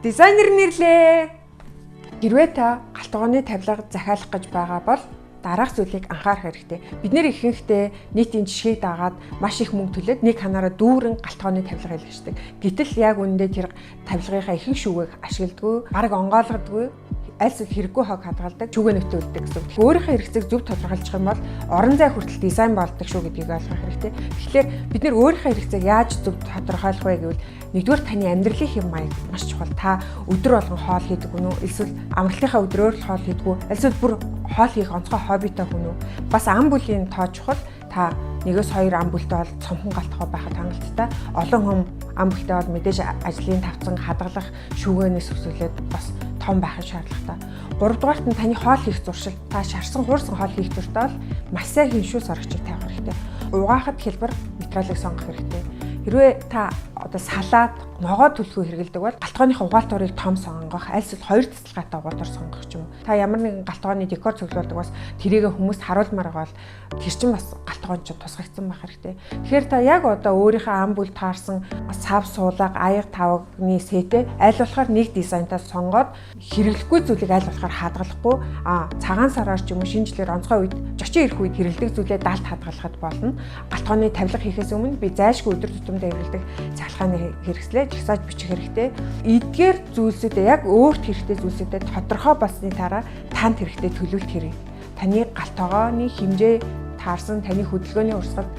Дизайнер нэрлээ. Хэрвээ та галт тогооны тавилга захиалах гэж байгаа бол дараах зүйлийг анхаарах хэрэгтэй. Бид нэр ихэнхдээ нийтийн жишгийг дагаад маш их мөнгө төлөөд нэг ханаараа дүүрэн галт тогооны тавилга хийлгэждэг. Гэтэл яг үнэндээ тэр тавилгынхаа ихэнх шүүгийг ашигладаггүй, бараг онгойлгодгүй, аль зүйл хэрэггүй хог хадгалдаг, шүүгээ нөтөлдөг гэсэн үг. Өөрийнхөө хэрэгцээг зөв тодорхойлчих юм бол орон зай хүртэл дизайн болдог шүү гэдгийг ойлгох хэрэгтэй. Тэгэхээр бид нэр өөрийнхөө хэрэгцээг яаж зөв тодорхойлох вэ гэвэл нэгдүгээр таны амьдралын хэм маяг маш чухал. Та өдөр болгон хоол хийдэг хүн үү? Эсвэл амралтынхаа өдрөөр л хоол хийдэг үү? Эсвэл бүр хоол хийх онцгой хоббитой хүн үү? Бас ам бүлийн тоо чухал. Та нэгээс хоёр ам бүлтэй бол цомхон галт тогоо байхад хангалттай. Олон хүн ам бүлтэй бол мэдээж ажлын тавцан хадгалах шүүгэнээс өсвөлээд бас том байх шаардлагатай. Гуравдугаарт нь таны хоол хийх зуршил. Та шарсан хуурсан хоол хийх дуртай бол маш сайн хиншүү сорогчийг тавих хэрэгтэй. Угаахад хэлбэр материалыг сонгох хэрэгтэй. Хэрвээ та одоо салаад, ногоо түлхүү хэрэглэдэг бол галт тогооныхоо угаалтурыг том сонгох, аль эсвэл хоёр цэцэлгээтэй угаалтур сонгох ч юм уу. Та ямар нэгэн галт тогооны декор цуглуулдаг бас тэрийг хүмүүст харуулмаар байгаа бол тэр чинь бас галт тогоон чинь тусгагдсан байх хэрэгтэй. Тэгэхээр та яг одоо өөрийнхөө ам бүл таарсан сав суулга, аяга тавгны сетээ аль болохоор нэг дизайнтаа сонгоод хэрэглэхгүй зүйлийг аль болохоор хадгалахгүй, цагаан сараар ч юм уу шинэ жилээр онцгой үед, жочин ирэх үед хэрэглэдэг зүйлээ далд хадгалахад болно. Галт тогооны тавилга хийхээс өмнө би зайлшгүй өдөр тутамдаа хэрэглэдэг цахилгааны хэрэгслээ жагсааж бичих хэрэгтэй. Эдгээр зүйлсүүдээ яг өөрт хэрэгтэй зүйлсүүдэд тодорхой болсны дараа танд хэрэгтэй төлөвлөлт хэрэг. Таны галт тогооны хэмжээ таарсан, таны хөдөлгөөний урсгалд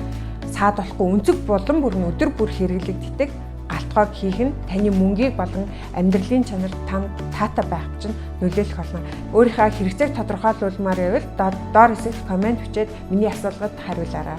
саад болохгүй өнцөг булан бүр нь өдөр бүр хэрэглэгддэг галт тогоог хийх нь таны мөнгийг болон амьдралын чанар танд таатай байх чинь нөлөөлөх болно. Өөрийнхөө хэрэгцээг тодорхойлуулмаар байвал доор хэсэгт comment бичээд миний асуулгад хариулаарай.